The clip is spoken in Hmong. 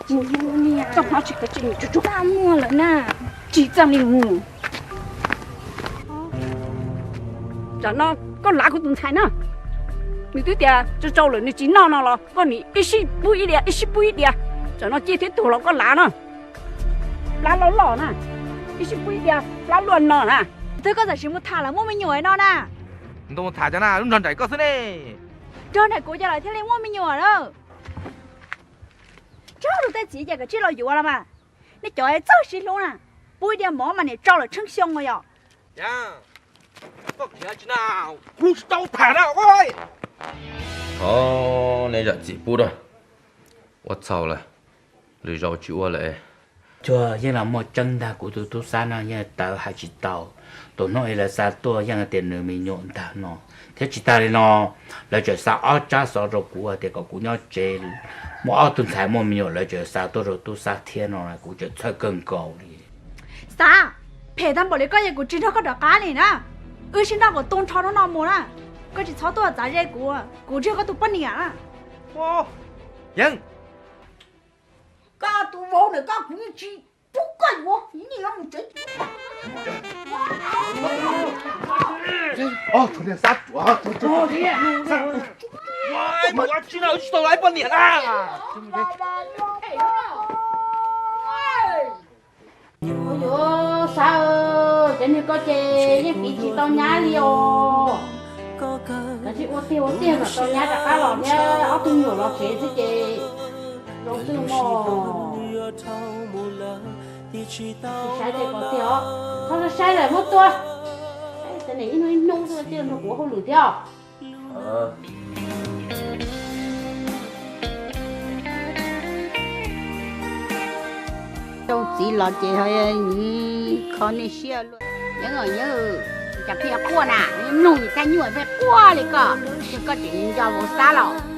Tsis hnov tsis kov tsis mus tsuag tsuag muag lawm na. Tsis txawj li mus. Tam no koj lav kuv tus ntxhais na, nws twb tias tsau tsau lawm nws tsis noj no los koj nim ib sij pub ib diav ib sij pub ib diav. Tam no ciaj thiab tuag los koj lav na. Plab loj loj na, ib sij pub ib diav plab luaj no na. Twb koj txawm sim mus tham lawv muaj me nyuam no na. Ntuj, tham cov na lub nrog nraim koj xwb ne. Nrog nraim kuv cov lawv thiaj li muaj me nyuam na. Tsob lus tej txiv ces kav tsij los yuav los mas. Nej cov txawj sib hlub na, pub ib diav mov mas niam tsau lawm tsheej xyoo no yom. Koj khiav tsis na, kuv tsis tau tham na. Thov nej zam txim pub da. Ua txhaum lawm, lwm zaus tsis ua lawm. Cuag yeej los muaj tseeb ntag, kuv tus tub Xab no yeej tawv hais tsis tau. Tus hnub ib lawv xa tuaj yeej tias nws me nyuam ntag no, thiab tsis tas li no, lawv tseem xa ob tsab xov rau kuv hais tias kom kuv nyob tsev, muaj ob tug ntxhais muaj me nyuam lawv tseem xa tuaj rau tub Xab thiab no, kuv tseem txhawj kawg nkaus li. Xab, phem tag npaum li koj ces kuv tsis nrog koj rov qab li na. Wb sib nrauj kom tu nrho hnub no mus na. Koj tsis txhob tuaj txav ze kuv, kuv tsis yog koj tus poj niam na. Yeej, koj tus vauv ntawm koj kuv yeej tsis pub koj yuav, yeej yuav mus tsev. Ua tsis tau lawv poj niam na. Ua yuav Xab, cov niag koj ces yeej piv tsis tau nyab li os. Kav tsij ua tiag ua tiag kom tau nyab rov qab los thiab ob tug me nyuam los tsev xwb ces zoo xwb mog. Tsis saib ces kom tiag os, txhob saib lawm muab tua. Saib ib hnub ib hnub xwb thiaj nrog kuv ua hauj lwm thiab. Tau txiv los ces kho nej siab luaj. Yeeb, yeeb, cas pheej quaj na, mloog yus thaj nyuaj pheej quaj li koj, koj tseem nco vauv Xab los.